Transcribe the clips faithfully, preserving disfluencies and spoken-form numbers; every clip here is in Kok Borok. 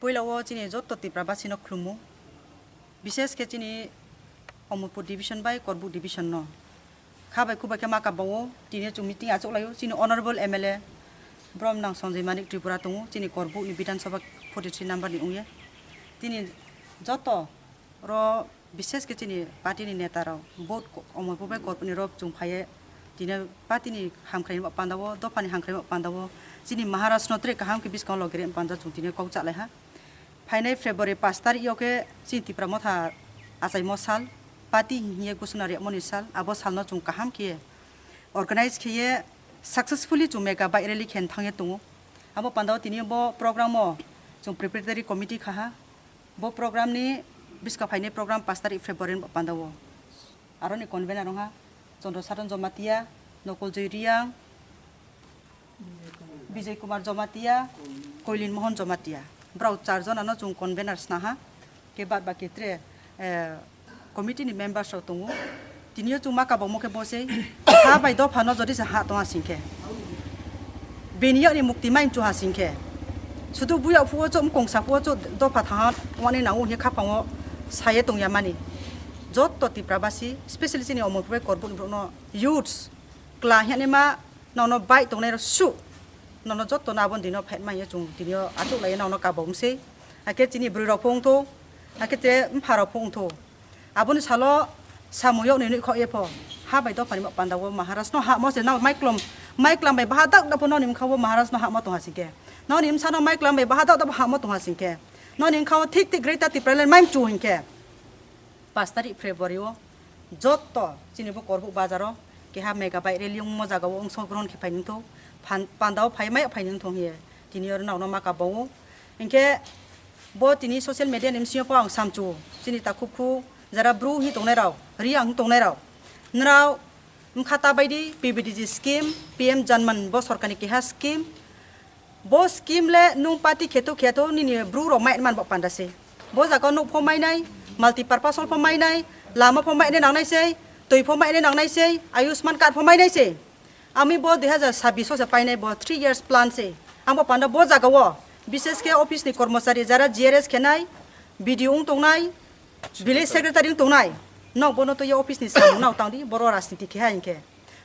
Puila o chini joto Tripura basi no khulumo, bishesh khe chini Omorpur division bai Korbuk division no. Kha bai khubai khe ma kabao, tini chwng meeting achuk laio, chini honorable M L A Bromnang Sanjay Manik Tripura tongo, chini Korbuk ni Bidhan Sabha forty three number ni wngya. Tini joto ro bishesh khe chini party ni neta rok vote ko-, Omorpur bai Korbuk ni rok chwng phaiye, tini party ni hamkrai ni pandao, dopha ni hamkrai ni pandao, chini Maharaj no tre kaham khe bwskango logi re panda chwng tini kok cha lai ha. Phainai February pash tarikh yo khe chini Tipra Motha achaimo sal, party hiye gusuna riyakmoni sal, abo salno chwng kaham khe organize khiye successfully chwng mega bike rally khen thangye tongo. Abo pandao tini bo program o chwng preparatory committee khaha. Bo program ni bwska phainai program pash tarikh February ni pandao. Aroni convener wngha Chandra Saran Jamatia, Nokol Joy Riang, Bijay Kumar Jamatia, Koilin Mohan Jamatia. Borok char jona no chwng convener sna ha. Khe bad baki tre, eh, committee ni members rok tongo. Tini o chwng ma kabangmo khe bo se ha bai dopha no jodi se ha tong ha sing khe. Bini yok ni mukti mai chu ha sing khe. Sudu buya phuo chu mkong sa phuo chu dopha tha ha wani nango hini khapang o saye tong ya mani. Joto Tipra basi, specially chini Omorpur bai Korbuk ni borok no youths, kla hiya ni ma nono bai tongnai rok su. Nono joto no aboni dino phet manya chwng tini o achuk lai nono kabangmo se. Hakhe chini bwrwi rok pho wngtho, hakhe te mpha rok pho wngtho. Aboni salo samung yok ni nwi khok ye pho. Ha bai dopha ni ma panda o Maharaj no ha mo se nang mai klom, mai klam bai baha dak da pho noni mkha o Maharaj no ha mo tong ha sing khe. Noni msa no mai klam bai baha dak da pho ha mo tong ha sing khe. Noni mkha o thik thik Greater Tipraland mai mchu hing khe. Pash tarikh February o joto chini bo Korbuk bazar o keha mega bike rally wngmo jaga o wngso grohon khe phai nung thok, phan-, panda o phai mai phai nung thok hiye tini oro nang no ma kabao. Hinkhe bo tini social media ni bsing o pho ang samchu chini takhuk khu jara bru hi tongnai rao, ri ang tongnai rao, nrao mkha ta bai di P B D G scheme, P M Janman bo sorkar ni keha scheme. Bo scheme le nung party kheto kheto nini bru rok mai man bo panda se. Bo jaga nuk pho mainai, multipurpose hall pho mainai, lama pho mainai nangnai se, twi pho mainai nangnai se, Ayushman card pho mainai se. Ami bo dui hazar sabbish o se painai bo three years plan se. Ang bo panda bo jaga o, bishesh khe office ni kormochari jara G R S khenai, B D O wng tongnai, village secretary wng tongnai. Nok bono twi office ni samung nao tangdi, boro rajniti khe ha hinkhe.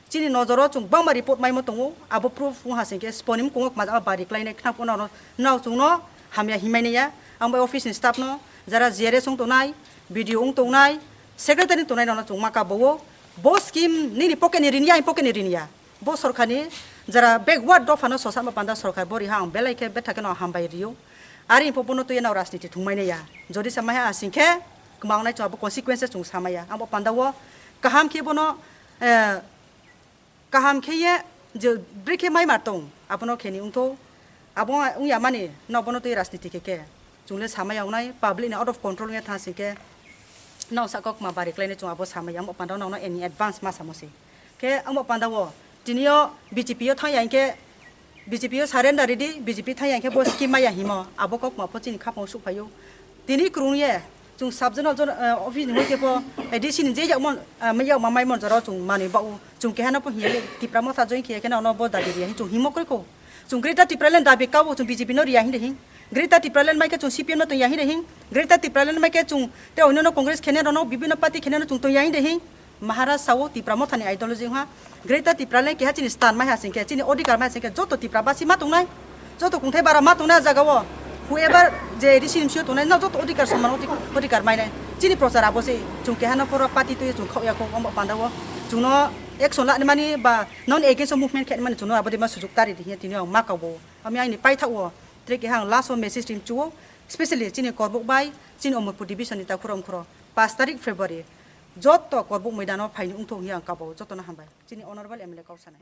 Chini nojoro chwng bangma report maimo tongo, abo proof wng ha singkhe sponim kungok majak bari klainai khna phano nao chwngno hamya himai naiya. Ang bai office ni staff no jara G R S wng tongnai, B D O wng tongnai, secretary wng tongnai rokno chwng ma kabao. Bo scheme nini pocket ni rini ya, ani pocket ni rini ya. Bo sorkar ni jara backward dopha no sosa ma panda sorkar bo riha ang belai khe betha khe no hambai rio. Ari pho bono twi nao rajniti thwngmai naiya. Jodi sa maiha asing khe kwma wngnai chwng abo consequences chwng sa maiya. Ang bo panda o kaham khe bono, eh, kaham khe ye je bwrwi khe mai mar tong, abono khe ni wngtho. Abo wngya mani, no bono twi rajniti khe khe. Chwng le samaya wngnai, public ni out of control wngya tha sing khe. No saka kwma bari klainai chwng abo samaya, amo panda no, no any advance ma samo se. Khe amo panda o, tini o B J P o thang ya hinkhe, B J P o surrender ridi, B J P thang ya hinkhe bo scheme maya himo, abo kok ma pho chini khapang suk phaio. Tini kwrwng ye, chwng sub zonal, zon-, eh, office ni hoi khe pho, A D C ni je yakmon, eh, yakma mai mon jora chwng manwi ba o. Chwng keha no pho hiya le Tipra Motha join khiya khe no ono bo dabi riya hin chwng himo koi kho. Chwng Greater Tipraland dabi kabo chwng B J P no riya hin de hin. Greater Tipraland mai khe chwng C P M no tong ya hin de hin. Greater Tipraland mai khe chwng te oino no Congress khene no, bibino party khene no chwng tong ya hin de hin. Maharaj sao Tipra Motha ni ideology wngha. Greater Tipraland keha chini stand mai ha sing khe, chini odhikar mai ha sing khe, joto Tipra basi ma tongnai. Joto kungthai bara ma tongnai ah jaga o. Whoever je A D C ni bisi o tongnai, no joto odhikar soman odhik-, odhikar mainai. Chini prochar abo se, chwng keha no pura party twi chwng khao ya kho, omo panda o. Chwng no action lani mani ba non against o movement khe mani chwng no abo de ma sujuk tari di hiya tini ang ma kabo. Ami aini paithak o, tre keha ang last o message rim chuo, specially chini Korbuk bai, chini Omorpur division ni takhuro mkhuro, pash tarik February, joto Korbuk moidan o phaini wngthok hiya ang kabo, joto no hambai. Chini honorable M L A kok sanai.